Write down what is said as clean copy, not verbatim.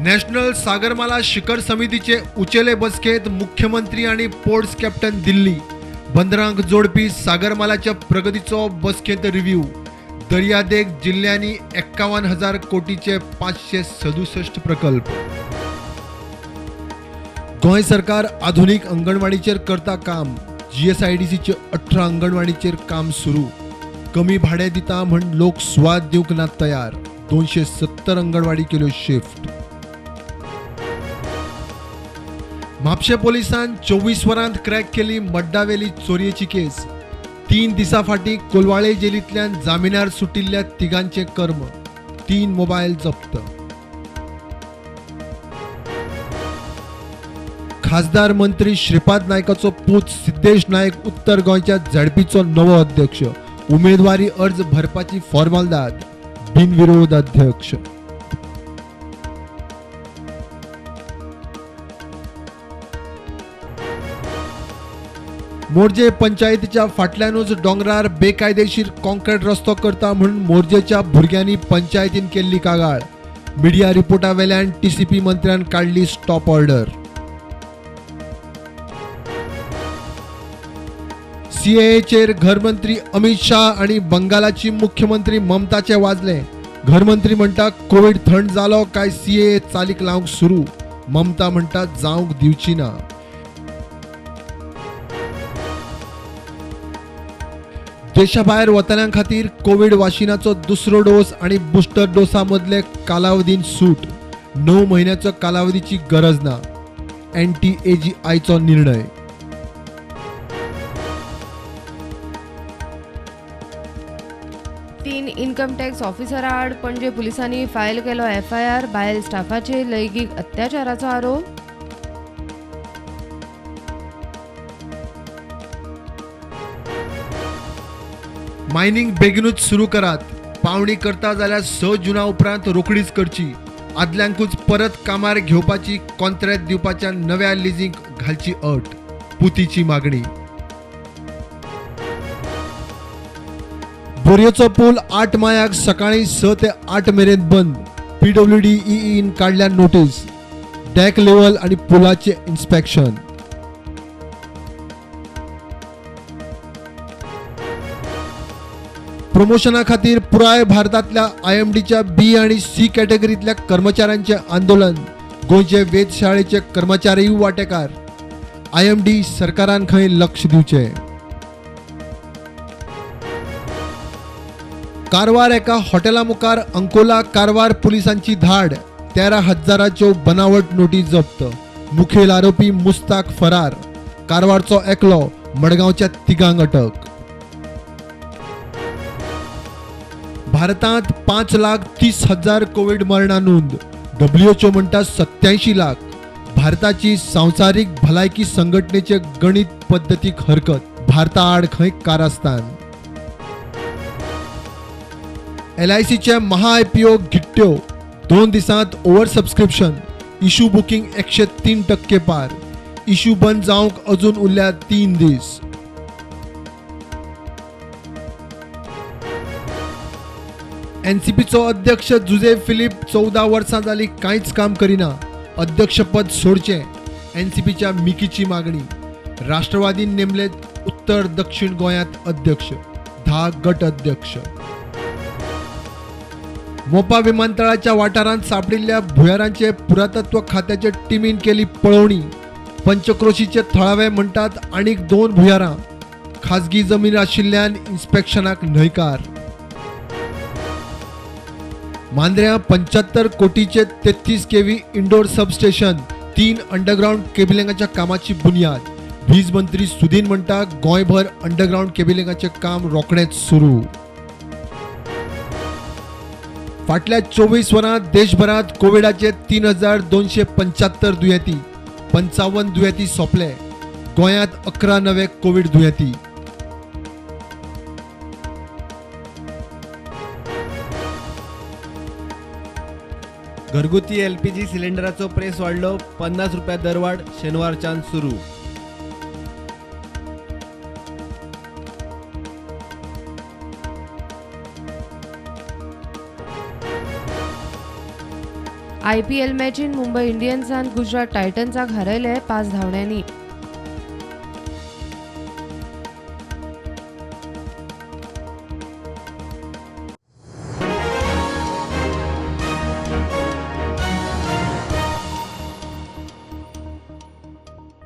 National Sagarmala शिखर समितीचे उचेले बसकेत मुख्यमंत्री आणि पोर्ट्स कॅप्टन दिल्ली. बंदरांक जोडपी सागरमालाच्या प्रगतीचो बसकेंत रिव्ह्यू. दर्यादेग जिल्ल्यांनी 51,000 कोटीचे 567 प्रकल्प. गोंय सरकार आधुनीक अंगणवाडीचेर करता काम. जीएसआयडीसीचे 18 अंगणवाडीचेर काम सुरू. कमी भाडें दिता म्हण लोक सुवात दिवंक ना तयार. 270 अंगणवाडी केल्यो शिफ्ट. म्हापशें पोलिसान 24 वरांत क्रॅक केली मड्डावेली चोरयेची केस. 3 दिसां फाटीं कोलवाळे जेलींतल्यान जामिनार सुटिल्ल्या तिगांचें कर्म. 3 मोबायल जप्त. खासदार मंत्री श्रीपाद नायकाचो पूत सिद्धेश नायक उत्तर गोंयच्या झेडपीचो नवो अध्यक्ष. उमेदवारी अर्ज भरपाची फॉर्मालदाद. बिनविरोध अध्यक्ष. मोरजे पंचायतीच्या फाटल्यानूच दोंगरार बेकायदेशीर कॉन्क्रीट रस्तो करता म्हूण मोरजेच्या भुरग्यांनी पंचायतीन केल्ली कागाळ. मिडिया रिपोर्टा वेल्यान टीसीपी मंत्र्यान काडली स्टॉप ऑर्डर. सीएएचेर घरमंत्री अमित शाह आनी बंगालाची मुख्यमंत्री ममताचे वाजले. घरमंत्री म्हणटा कोविड थंड जालो काय सीएए चालीक लावंक सुरू. ममता म्हणटा जावंक दिवची ना. देशा भायर वतल्यां खातीर कोविड वाशिनाचो दुसरो डोस आनी बुस्टर डोसा मदले कालावधीन सूट. 9 म्हयन्याचो कालावधीची गरज ना. एनटीएजीआयचो निर्णय. तीन इन्कम टॅक्स ऑफिसरा आड पणजे पुलिसांनी फायल केलो एफआयआर. बायल स्टाफाचेर लैंगीक अत्याचाराचो आरोप. मायनिंग बेगिनूच सुरू करात. पावणी करता जाल्यार 6 जुना उपरांत रोखडीच करची. आदल्यांकूच परत कामार घेवपाची कॉन्ट्रॅक्ट दिवपाच्या नव्या लिजींक घालची अट. पुतीची मागणी. बोरयेचो पूल 8 मायाक सकाळी 6 ते 8 मेरेन बंद. पीडब्ल्यूडी ईईन काडल्या नोटीस. डॅक लेवल आनी पुलाचें इन्स्पेक्शन. प्रमोशना खातीर पुराय भारतांतल्या आयएमडीच्या बी आनी सी कॅटेगरींतल्या कर्मचाऱ्यांचें आंदोलन. गोंयचे वेधशाळेचे कर्मचारीय वांटेकार. आयएमडी सरकारान खंय लक्ष दिवचें. कारवार एका हॉटेला मुखार अंकोला कारवार पुलिसांची धाड. 13,000च्यो बनावट नोटी जप्त. मुखेल आरोपी मुस्ताक फरार. कारवारचो एकलो, मडगांवच्या तिगांक अटक. भारतांत 5,30,000 कोविड मरणां नोंद. WHO म्हणटा 87 लाख. भारताची संवसारीक भलायकी संघटनेचे गणित पद्दतीक हरकत. भारता आड खंय कारस्थान. एलआयसीचे महा आयपीओ घिट्ट्यो. 2 दिसांत ओव्हर सबस्क्रिप्शन. इशू बुकींग 103% पार. इशू बंद जावंक अजून उरल्या 3 दीस. एनसीपीचो अध्यक्ष जुजे फिलीप 14 वर्सां जाली कांयच काम करिना. अध्यक्षपद सोडचें. एनसीपीच्या मिकीची मागणी. राष्ट्रवादीन नेमले उत्तर दक्षिण गोंयांत अध्यक्ष. 10 गट अध्यक्ष. मोपा विमानतळाच्या वाठारांत सापडिल्ल्या भुयारांचे पुरातत्व खात्याचे टिमीन केली पळोवणी. पंचक्रोशीचे थळावे म्हणटात आनीक 2 भुयारां. खाजगी जमीन आशिल्ल्यान इन्स्पेक्शनाक न्हयकार. मांद्र्यां 75 कोटीचे 33 केव्ही इंडोर सबस्टेशन. 3 अंडरग्रावंड केबिलिंगाच्या कामाची बुन्याद. वीज मंत्री सुदीन म्हणटा गोंयभर अंडरग्रावंड केबिलिंगाचें काम रोखडेंच सुरू. फाटल्या 24 वरांत देशभरांत कोविडाचे 3,275 दुयेंती. 55 दुयेंती सोंपले. गोंयांत 11 नवे कोविड दुयेंती. घरगुती एलपीजी सिलिंडराचो प्रेस वाडलो. 50 रुपया दरवाढ शेनवारच्यान सुरू. आयपीएल मॅचीन मुंबय इंडियन्सान गुजरात टायटन्साक हारयले 5 धांवड्यांनी.